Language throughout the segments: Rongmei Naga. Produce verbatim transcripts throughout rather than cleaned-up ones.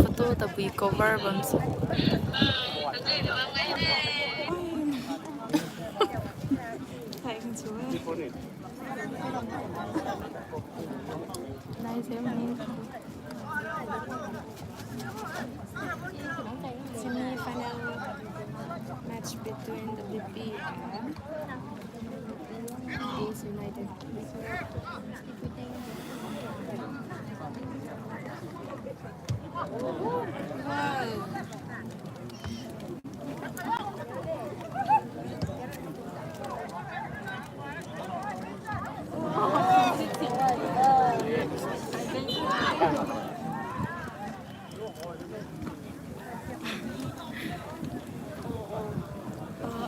Photo tabui cover bam se. Nice, eh? Semi-final match between W P and East United.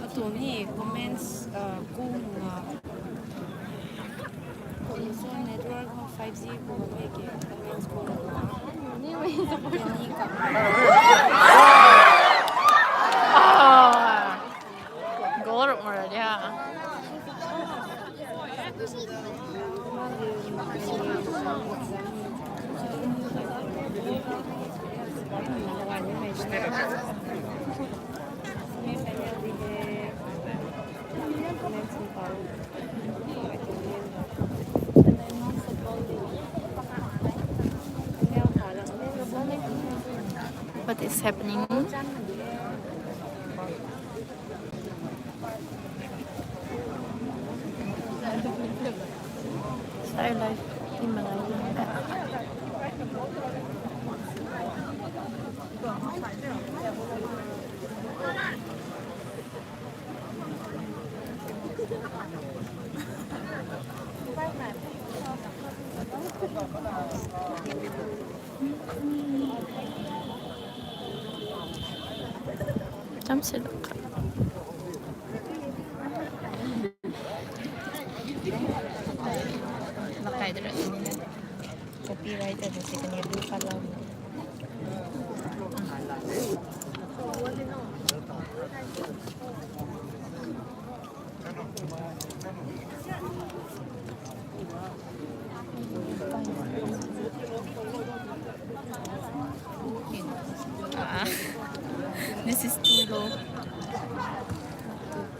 Atuang hei comments, uh, kung, uh, kung so network ho five G kung hei ke comments kung. Goal ruk mara dia. What is happening? Sai lai i mangai. Tam se lak. Lakai dara. Copyright ada se kani blue color. Ah, this is too low. What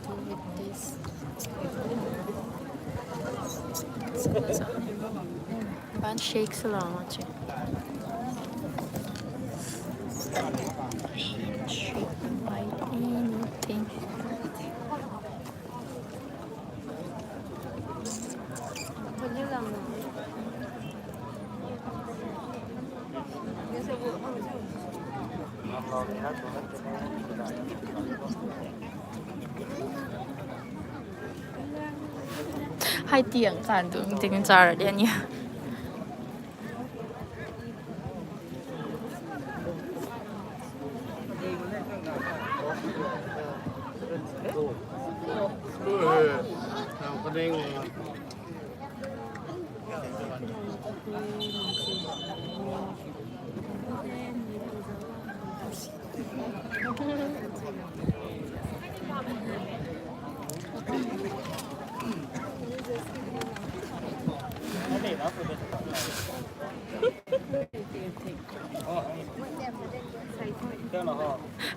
to do with this? Ban shake sa lang che. Shake by anything. Hai tiang kan tu ting char dia ni.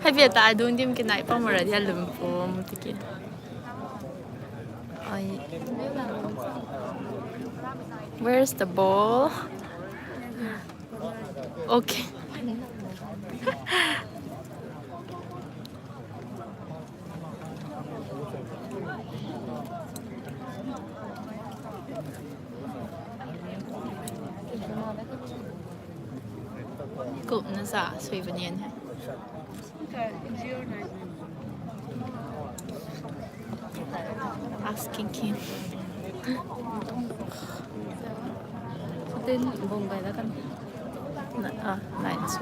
Hai bia ta adun dim ki nai pam ra dia lum pum tiki. Ai. Where's the ball? Okay. Kumna sa sui banian hai. Asking him. Then bong bai da kan. Na, ah, nice.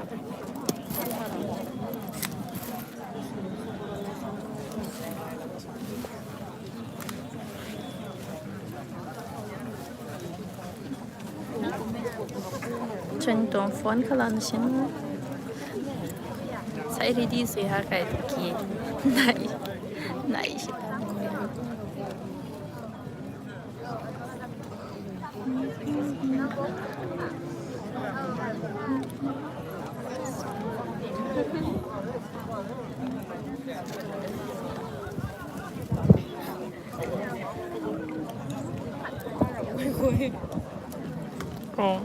Chang tuang phone khalan sin. Sai ready sui ha kai ki. Nai. Nai si. Oh.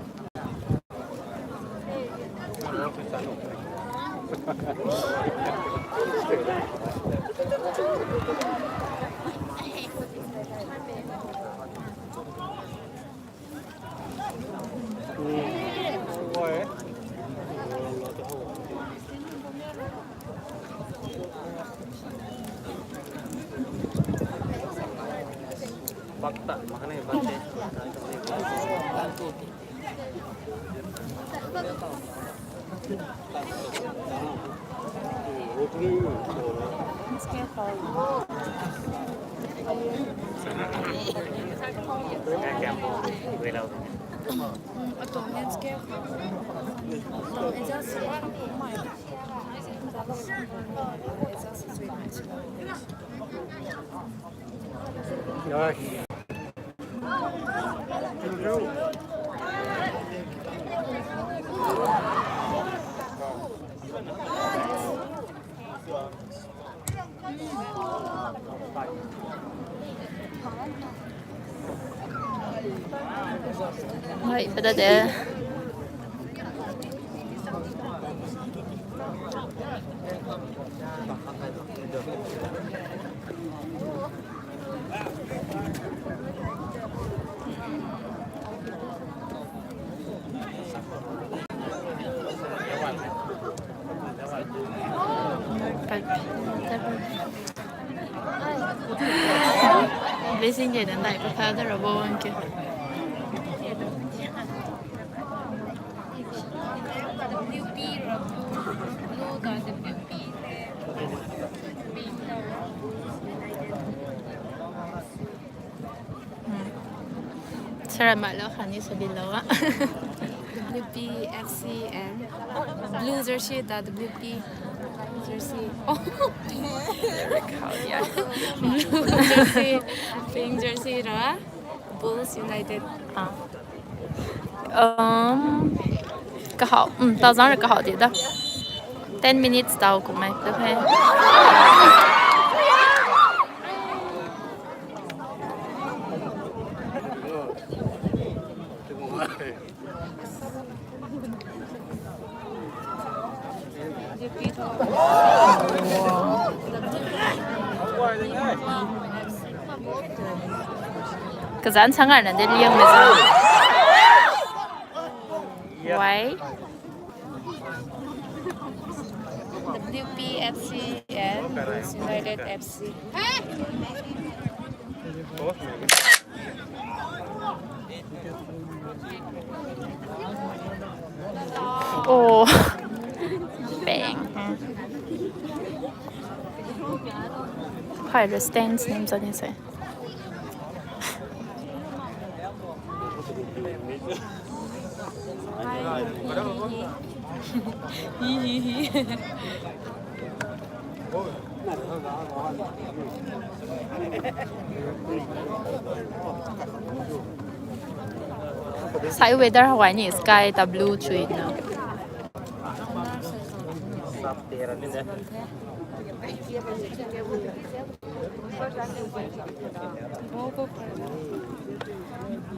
Hai, pada de. Blessing je dan dai ko tha da rabo ang ke. W P ra blue, blue ka W P the, pink ka. Saramai lo khani sabi lo a. W P F C and blue jersey ta W P jersey. Oh. Blue jersey, pink jersey ra Bulls United. Ah. Um, kahau, um, tau zang ra kahau di da. Ten minutes tau kumai. Kazan sangar na de liang na sa. Why? W P F C and United F C. Oh. Bang. High resistance name zani se. Sai weather hawai ni sky ta blue chui na.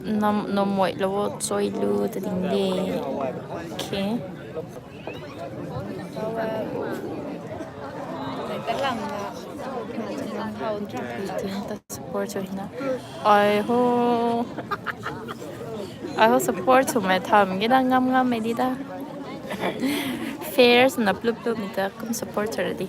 Nam, nam moi lo choi lu ta ding de. Okay. Support cho hina. Ai ho. Ai ho support cho mai tham ge da ngam ngam mai di da. Fair swna plup plup mi ta kum support cho ra di.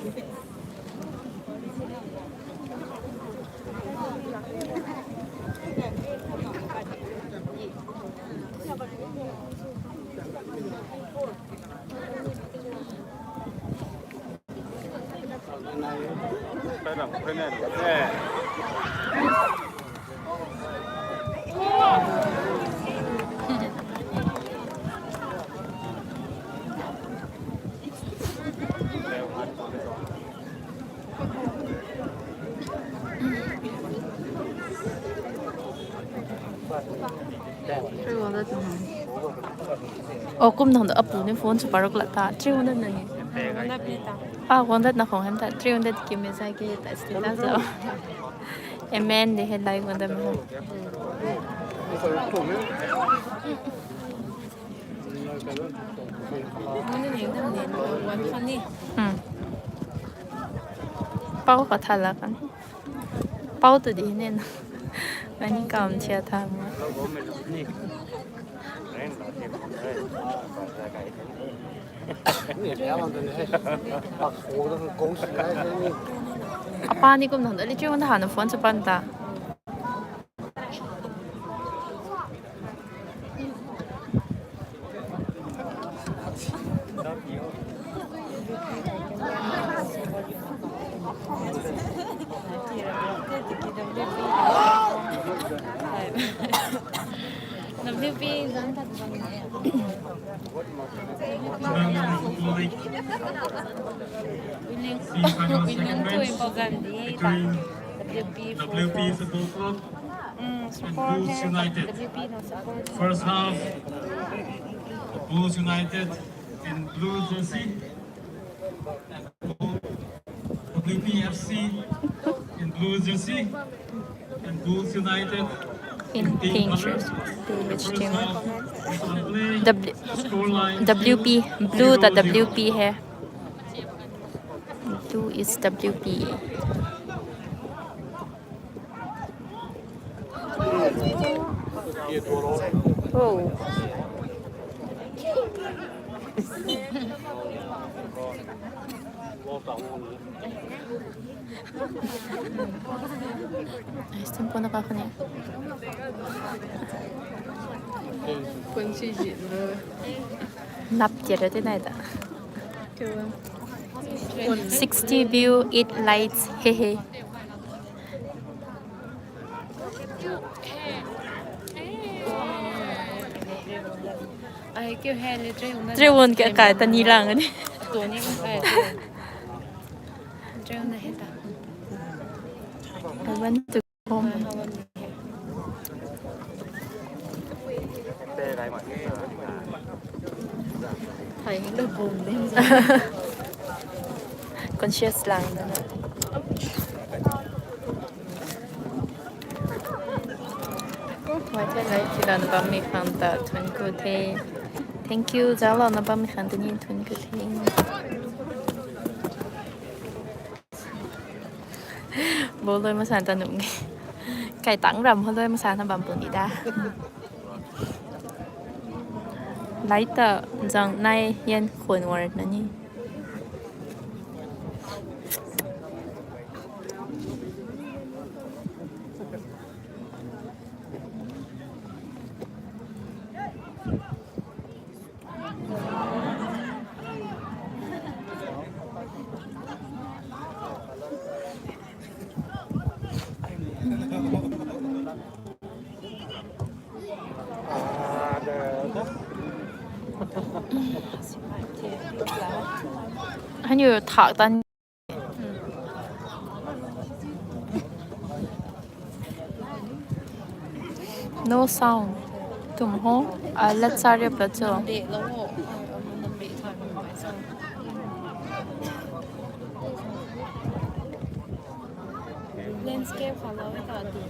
Oh, kum nang do apu ni phone sw paruk la ta. Three hundred na ni. One hundred ni ta. Ah, one hundred na khong han ta. Three hundred ki me zai ki ta status zo. Amen de he like one hundred me. Mona ni dam ni, one funny. Hmm. Pau ka tha la kan. Pau tu di ne na. Mani kam chia tha mo. Apa ni kum nang da li chiu na hana phone sw pan ta. W P zan tat bang. Winning, winning tu important di ta. W P, W P football club. Mm, and support Bulls hai. United. W P na support. First half, Bulls United in blue jersey. And W P F C in blue jersey. And Bulls United in pink color. The first half is on play. W-, scoreline W P, blue ta zero zero. W P hai. Blue is W P. Oh. Ice cream puna ka khani. Kunsi ji lo. Nap tia ra te nai ta. Sixty view, eight likes. He he. Ai, kyo hai le, three hundred. Three hundred ke kai ta ni lang ni. To ni kai. Three hundred hai ta. I want to home. Conscious lang na. Mai the like tilouna bammei khang ta thuanc ku the. Thank you, zauclouna bammei khang ta ni thuanc ku the. Bo loi masa ta nunc ge. Kai tang ram ho loi masa na bam puni da. Lai ta zang nai yan khwan war na ni. Haniu thak tan. No sound. Tum ho. A, lat sa riap la cho. Landscape kha lau ta tu.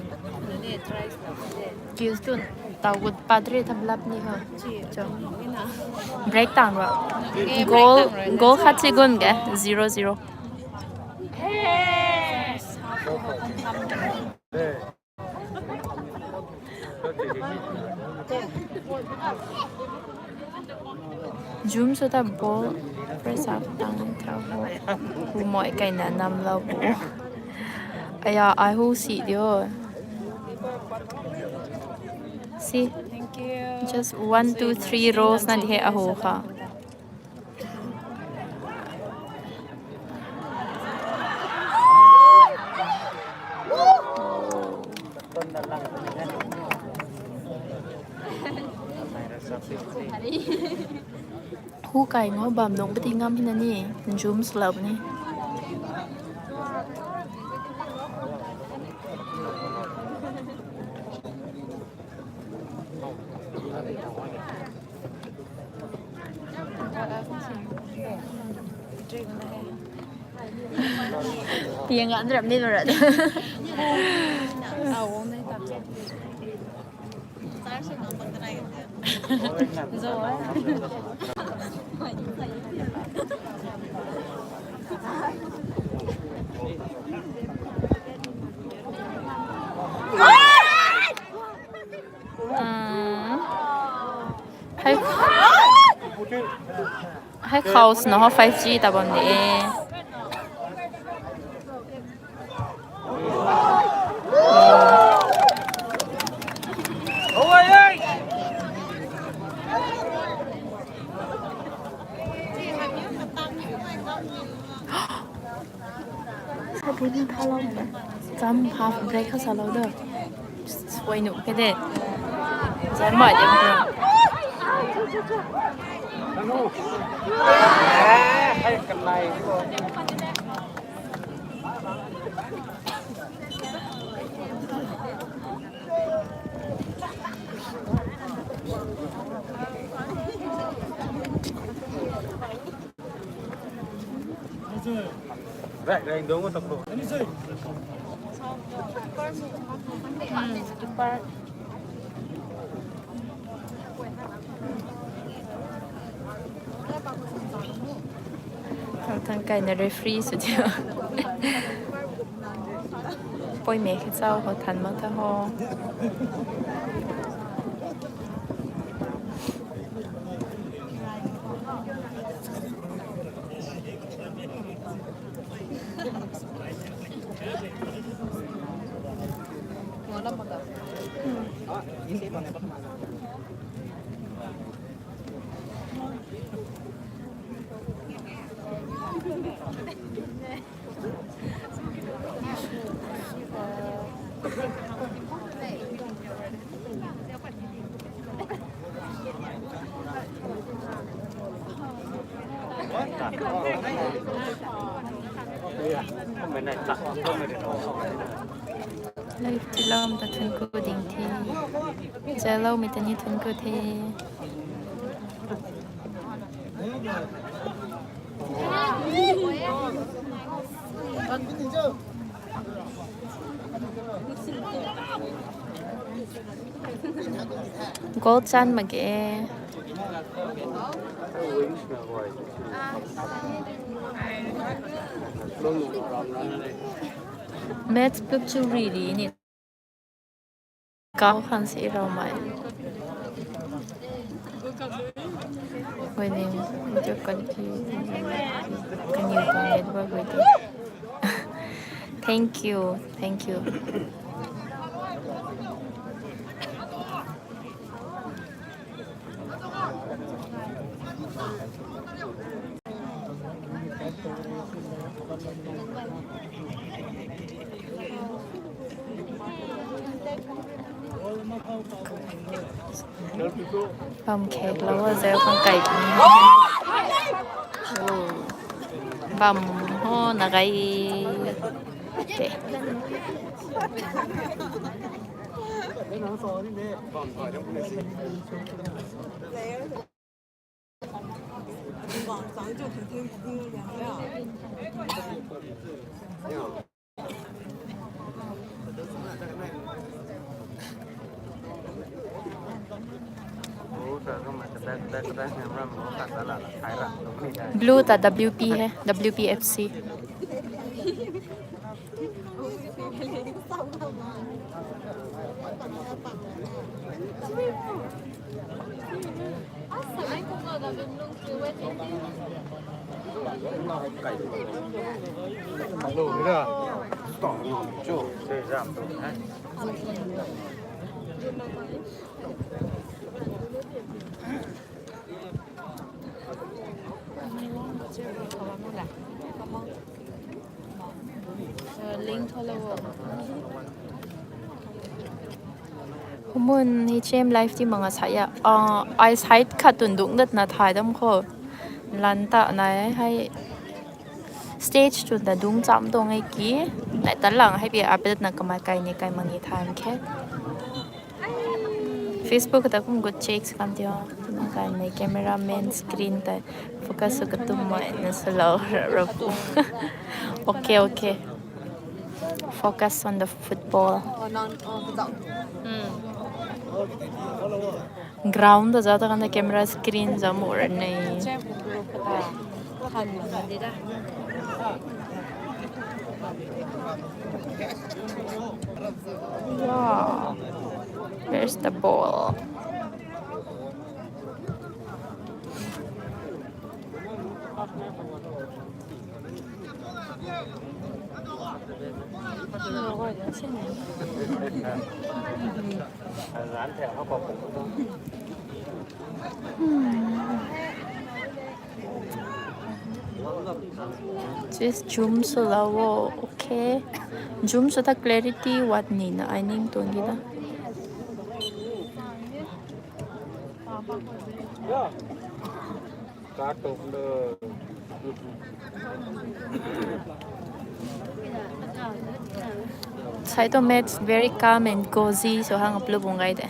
Nane try sa de. Kills tu. Tau gut padre tham lap ni ho. Chi. Cho. Ina. Break tang ro. Eh, goal, break tang ro. Goal khat si gun ge. Zero zero. Zoom sw ta ball press up tang thau ho. Hu moi kaina nam lou bo. Aya, ai hu si dio. See? Thank you. Just one, two, three rows na di hei ahu kha. Hu kai ngo bam nung pati ngam hina ni, zoom slow ni. Tiang ngan ram ni lo rat. Hei, hei khou sna ho five G ta bam de e. Sabun tha lou. Zam half break kha sa lou da. Suai nu ke de. Zam mai de. Thang kaina referee sw tiu. Poimei khe chau ho than mak tha ho. Live tiloumei ta thuanc ku ding the. Zaloumei ta ni thuanc ku the. Goal chan mak ge. Match puk chu riri ni. Kau khan si rau mai. Waiting, video quality, kaniw tuang network waiting. Thank you, thank you. Bam khek lou o, zau khang kai puni. Oh. Bam ho na gai. Te. Blue ta W P hai, W P F C. Humun hi chem live ti manga sa ya. Ah, ai side khat tun dungc dat na thay dam kho. Lan ta nai hai. Stage tun ta dungc cham tuang e ki. Nai ta lang hai pi apedat na kamai kai ni kai mani than khe. Facebook ta kum gut check sw kan tio. Nang kai mei camera main screen ta focus sw katum mai na swlou ra pu. Okay, okay. Focus on the football. Ground ta zauc ta kan ta camera screen zauc mu ra ne. Wow. Where's the ball? Just zoom swlou o, okay. Zoom sw ta clarity wat nina ai ning tuang di da. Sai to match very calm and cozy, so hang aplu bung gai de.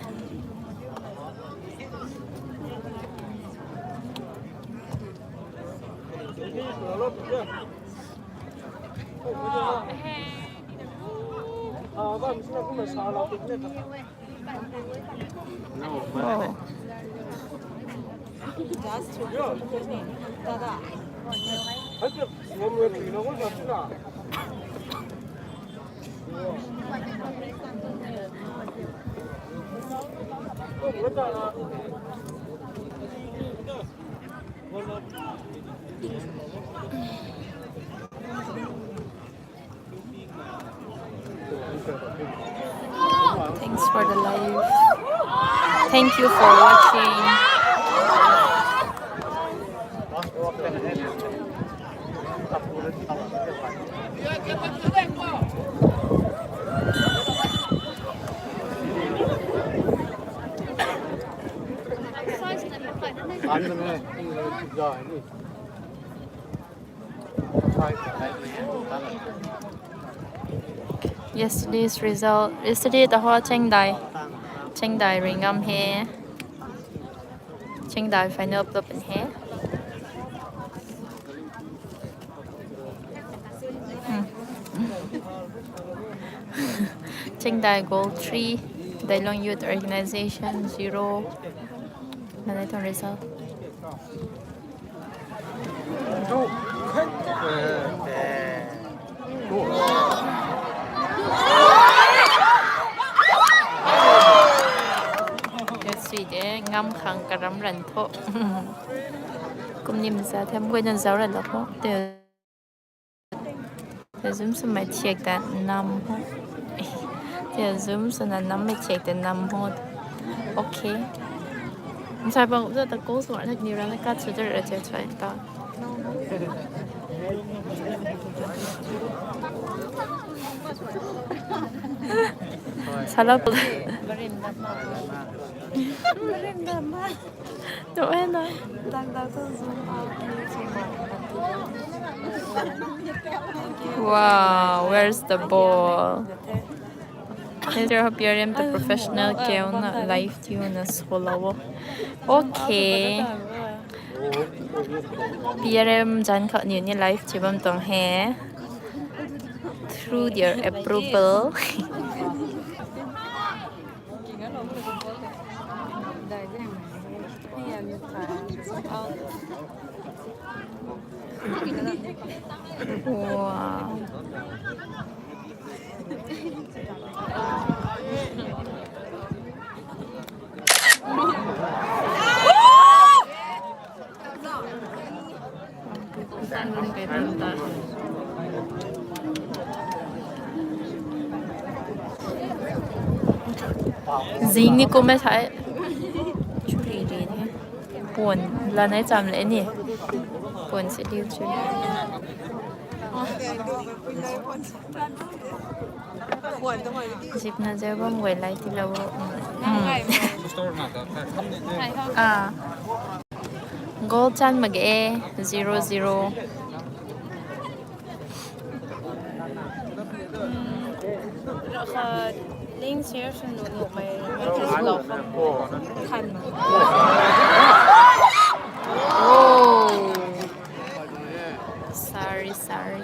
Wow. Thanks for the live. Thank you for watching. Yesterday's result. Yesterday ta ho Chengdai. Chengdai rui ngam he. Chengdai final plop in he. Hmm. Chengdai goal three. Dailong Youth Organization zero. Nanai tuang result. Sui de ngam khang karam ran tho. Kum nim za them guay na zau ran la tho. Te zoom sw mai thiak ta nam ho. Te zoom sw na nam mai thiak ta nam ho. Okay. Sai bang za ta ko sw na ni ran na kat sw de ra cha chai ta. Sala pula. Tuh e na. Wow, where's the ball? Later, P R M ta professional keu na live thiu na solo. Okay. P R M zan khou niw ni live thiu bam tuang he. Through their approval. Wow. Zing ni kum e sai. Churi ri ni. Pon la nai cham le ni. Pon se diu churi. Zip na zeu bam guay lai ti lo. Hmm. Ah. Goal chan mak ge, zero zero. Rakha link share sw nuh nuhmei kan. Sorry, sorry.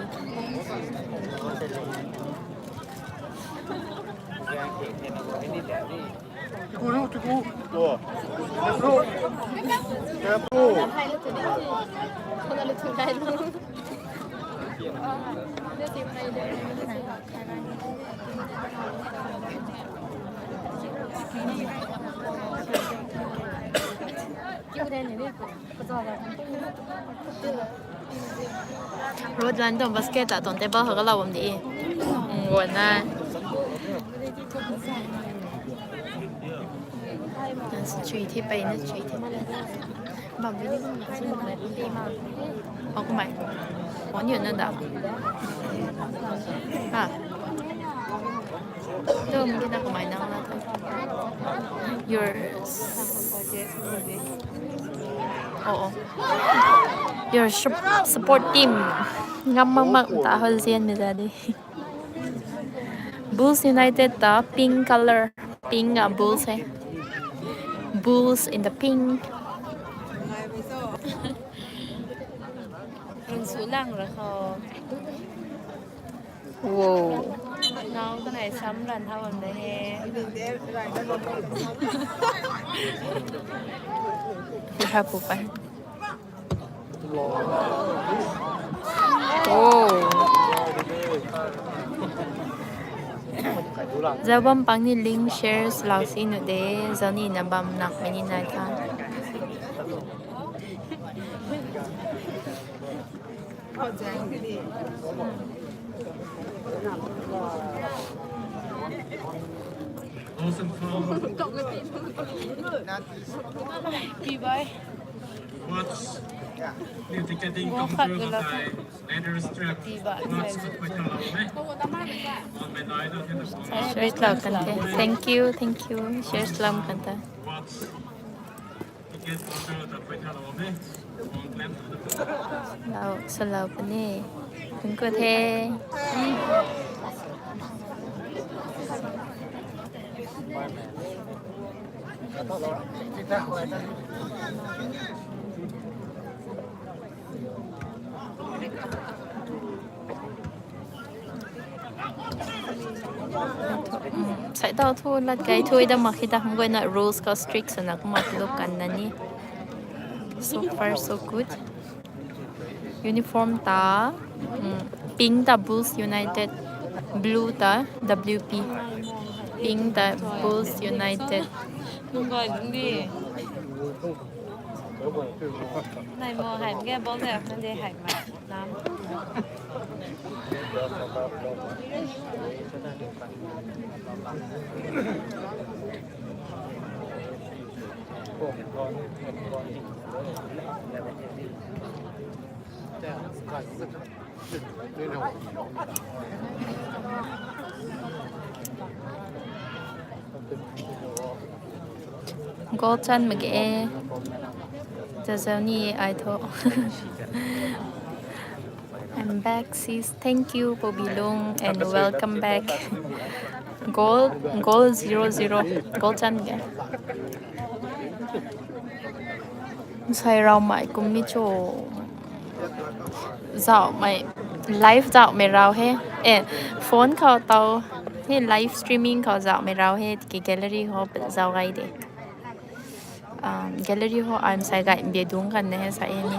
Road lan tuang basket ta tuang table khou kalou bam di. Guan na. Chui the, pei na chui the. Bam bini bam na. Oh, kumai. Phone yun na da. Ha. Tum kina kumai na la. Your s- oh, oh. Your sup- support team. Ngam mak mak ta hol zian mi za di. Bulls United ta pink color. Pink a Bulls hai. Bulls in the pink. Run su lang ra kho. Wow. Nau kanei sam ran thau bam de he. Pu ha pu pai. Oh. Zau bam pang ni link share lau si nu de, zau ni na bam nak mei ni nai tha. Awesome foul. Pi bai. What's indicating? Wo khat control ula of tha. Leather strap. Pi bai. What's good with your love, eh? On my night, I think the ball. Share lau kan the. Thank you, thank you. Share lam kan the. What's Lau, sa lau puni. Thank you the. Sai tau thu lat kai thu ida mak hi ta hum goi na rules ka strict sana kuma luk kan na ni. So far so good. Uniform ta, mm, pink ta Bulls United, blue ta W P. Pink ta Bulls United. Nung gay ding di. Nai mo hai ge bol de, nang de hai ma. Nam. Goal chan mak ge. Jajau ni ai tho. I'm back, sis. Thank you, Pobilung, and welcome back. Goal, goal zero zero. Goal chan mak ge. Sai rau mai kum ni cho. Zau mai, live zau mai rau he. Eh, phone khou tau. He live streaming khou zau mai rau he. Ki gallery ho zau gai de. Um, gallery ho ai sai gai bia dung kan na he sai ni.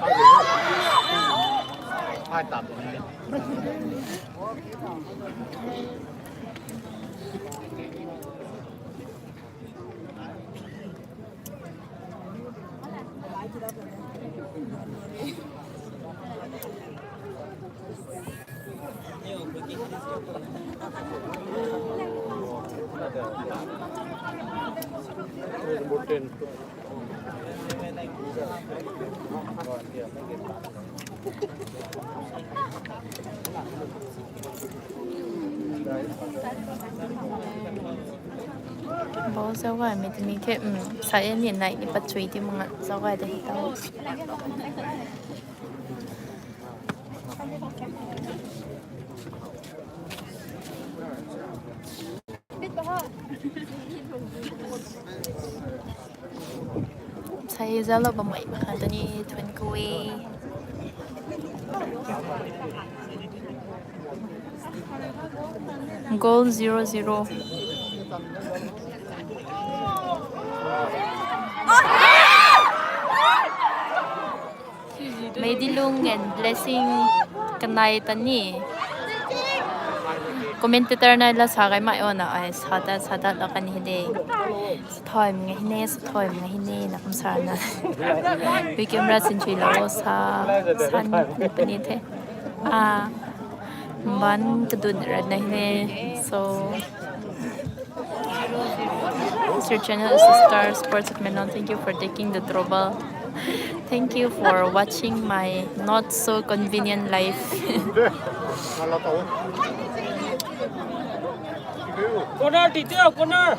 Ball zauc gay mei tei mi the, um, sai ni nai ni pat chui ti mak zauc gay de hi tau. Zalo bam mai makhan tani thun kui. Goal zero zero. Meidilung and Blessing kanei tani. Commentator nai la sa gai mai ona ai sa ta sa ta la kan hi de. Sathoi mnga hi ne, sathoi mnga hi ne na kum sa na. Ui camera sin chui lo sa san ni pani the. Ah, ban kadun rat na hi ne. So, it's your channel, Sister Sports of Menon. Thank you for taking the trouble. Thank you for watching my not so convenient life. Corner, Titio, corner.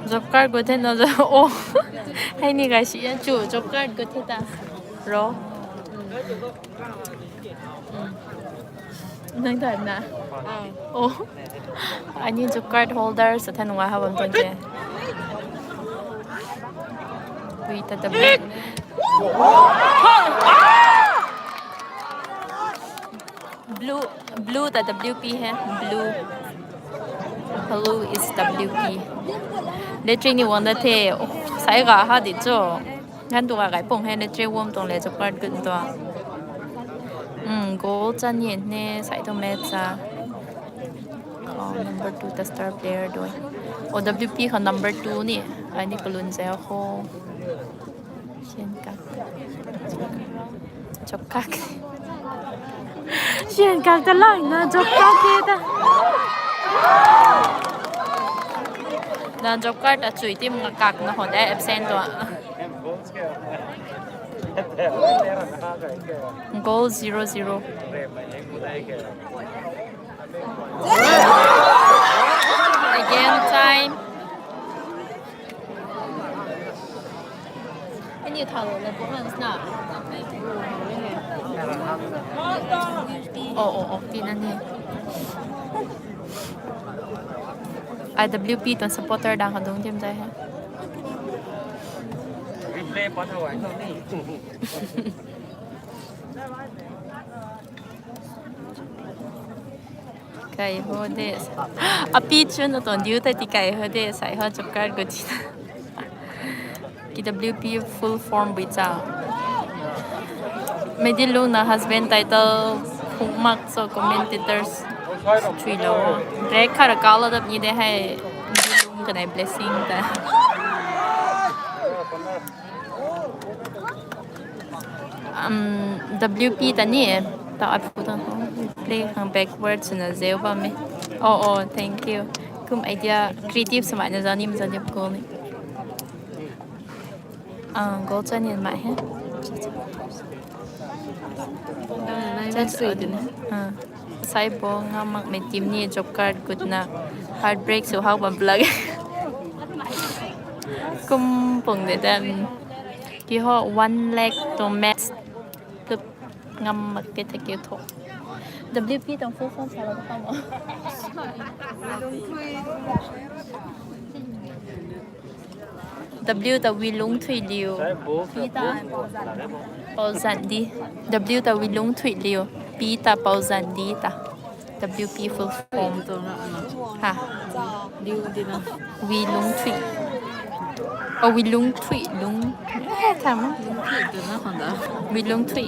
Job card gut the na jo. Oh, hei ni guys, yan chu job card gut the ta. Ro. Nang ta na. Oh. Ani job card holder sa than wa ha bam tuang ke. Ui ta ta. Blue, blue ta W P hai, blue. Blue is W P. Lettering ni wang da the. Oh, sai ga ha di cho. Ngan tu ga gai pung hai lettering wang tuang le job card gut tuang. Hmm, goal chan yen ne, sai tu match sa. Oh, number two ta star player doi. Oh, W P kha number two ni. Ai ni kalun zai ho. Sian kak. Job card. Sian kak ta lang na job card ke ta. Na job card ta chui tim nga kak na hon de absent to. Goal zero zero. Again time. Ani thalo la bung lang sna. Oh, oh, oh, tina ni. I W P tuang supporter dang hadung tim zai hai. Replay pa thau ai ni. Kai ho de. Api chu na ton diu ta ti kai ho de. Sai ho job card gut ti na. K W P full form bui cha. Meidilung na husband title phung mak so commentators chui lo. Break khara kau la dap ni de hai. Meidilung kanei Blessing ta. Um, W P ta ni e. Ta ai phu ta play khang backward swna zeu bam e. Oh, oh, thank you. Kum idea creative swmei na zani ma zani ko ni. Ah, goal chan yen mai he. Church, ah. Sai bo ngam makmei team ni job card gut na heartbreak sw hau bam plug. Kum pung de dan. Ki ho one lakh to match. Plup ngam mak ke thank you tho. W P tang full form sa lo ka mo. W ta Wilungthuiliu. P ta Pauzandi. W ta Wilungthuiliu. P ta Pauzandi ta. W P full form. Ha. Wilungthui. Oh, Wilungthui. Lung. Eh, tham. Wilungthui.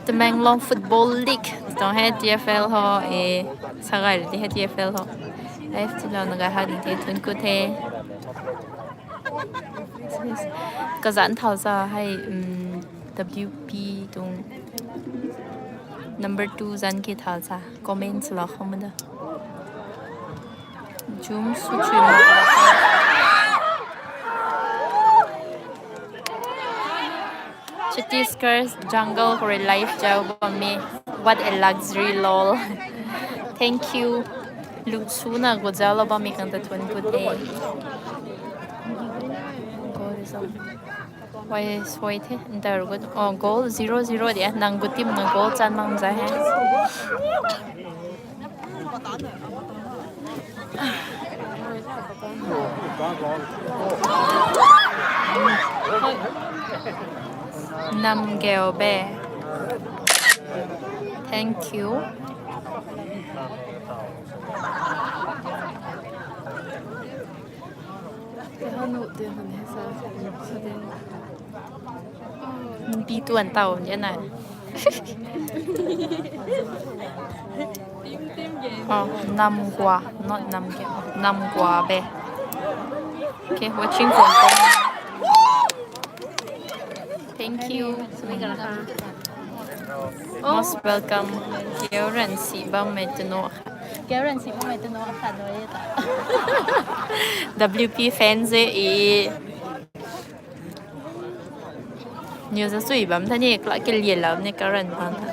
Tamenglong Football League. Tong hai T F L ho, eh, sagai di hai T F L ho. Live tilo naga ha di the thun ku the. Kazan thau sa hai, um, W P tuang number two zan ke thau sa comment la kham da. Zoom su chui ma. Chhattisgarh jungle khou rui live zau bam e. What a luxury, lol. Thank you. Lu suna guzalo bam mi kang ta thuan ku the. Wai soi the, enter gut. Oh, goal zero zero dia. Nang gut team na goal chan mang za he. Nam geo be. Thank you. Numpi tuan tau ni na. Oh, Namgua, not Namgua, Namgua be. Okay, watching from. Thank you. Most welcome. Keu ran si bam mei tu no. Keu ran si bam mei tu no kha no ye ta. W P fans e. Niu za sui bam tha ni, kla ke lie lam ni karan bam tha.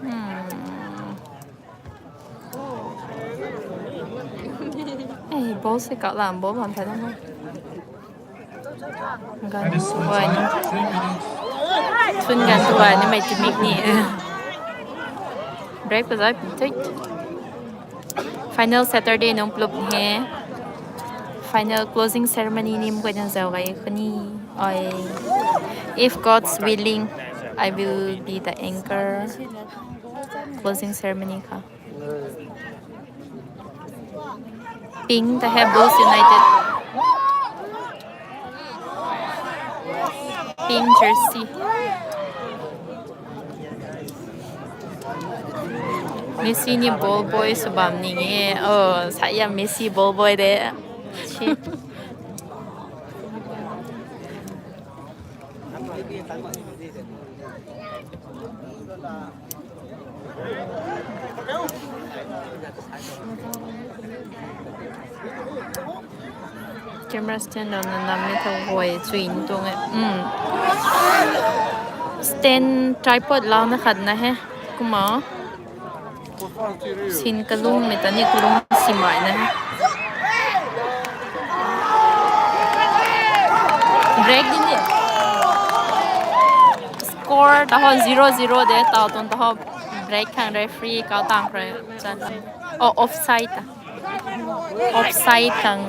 Hmm. Eh, ball se kau lam, ball bam tha na. Gan tuan. Tun gan tuan ni mei timik ni. Break pa zai pui tui. Final Saturday nung plup he. Final closing ceremony ni mkoi nang zau gai kuni. Oi. If God's willing, I will be the anchor. Closing ceremony kha. Pink ta hai Bulls United. Pink jersey. Messi ni ball boy sw bam ning e. Oh, saya Messi ball boy de. Shit. Camera stand na nam ni tho guay chuin tuang e. Hmm. Stand tripod lau na khat na he. Kumna. Sin kalung mei ta ni kalung si mai na he. Break di ni. Score ta ho zero zero de, tau tuang ta ho break khang referee kau tang kre chan. Oh, offside ta. Offside khang.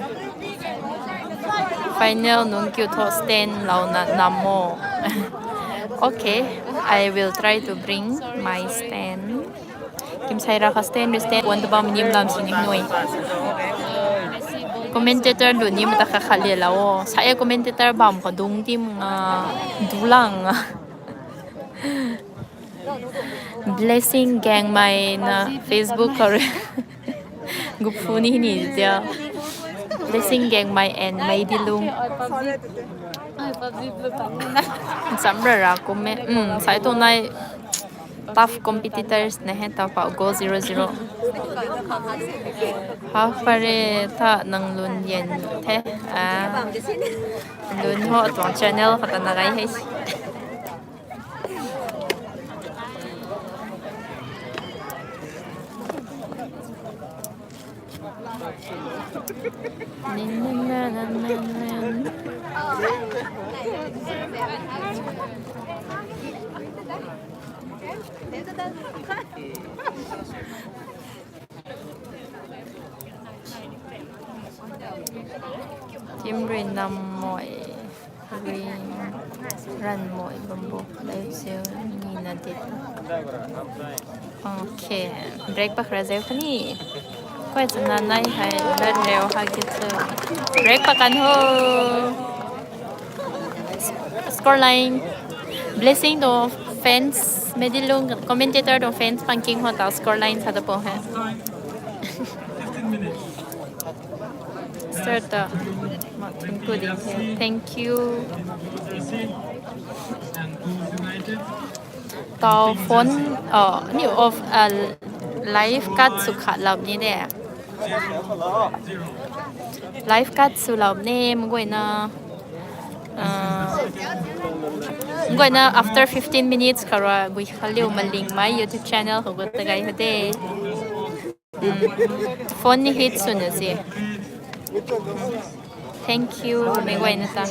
Final nung kiu tho stand lau na nam mo. Okay, I will try to bring my stand. Kim sai ra kha stand, stand, wan ta bam nim lam si ni nui. Commentator lu nim ta kha kha le la o. Sa e commentator bam kha dung tim nga dulang. Blessing Gangmei na Facebook kha re. Guphu ni ni dia. Blessing Gangmei and Meidilung. Samra ra kum e. Hmm, sai tu nai. Tough competitors na he ta pau goal zero zero. Half pare tha nang lun yen the. Ah. Lun ho tuang channel khata na gai he. Tim rui nam moi, rui ran moi bambu, lai siu ni na dit. Okay, break pak ra zeu kani. Koi chana nai hai, lat reu ha ki chu. Break pak kan ho. Scoreline. Blessing to fans, Meidilung commentator to fans pangking ho ta scoreline sa ta po hai. Start ta. Ma thun ko ding the. Thank you. Tau phone, oh, aniu off, uh, live cut sw khat lam ni de. Live cut sw lam ni, mguayna, uh, mguayna after fifteen minutes khou rui gui khaliu Malingmei YouTube channel khou gu ta gay ha de. Phone ni hit swna si. Thank you, mei guayna ta.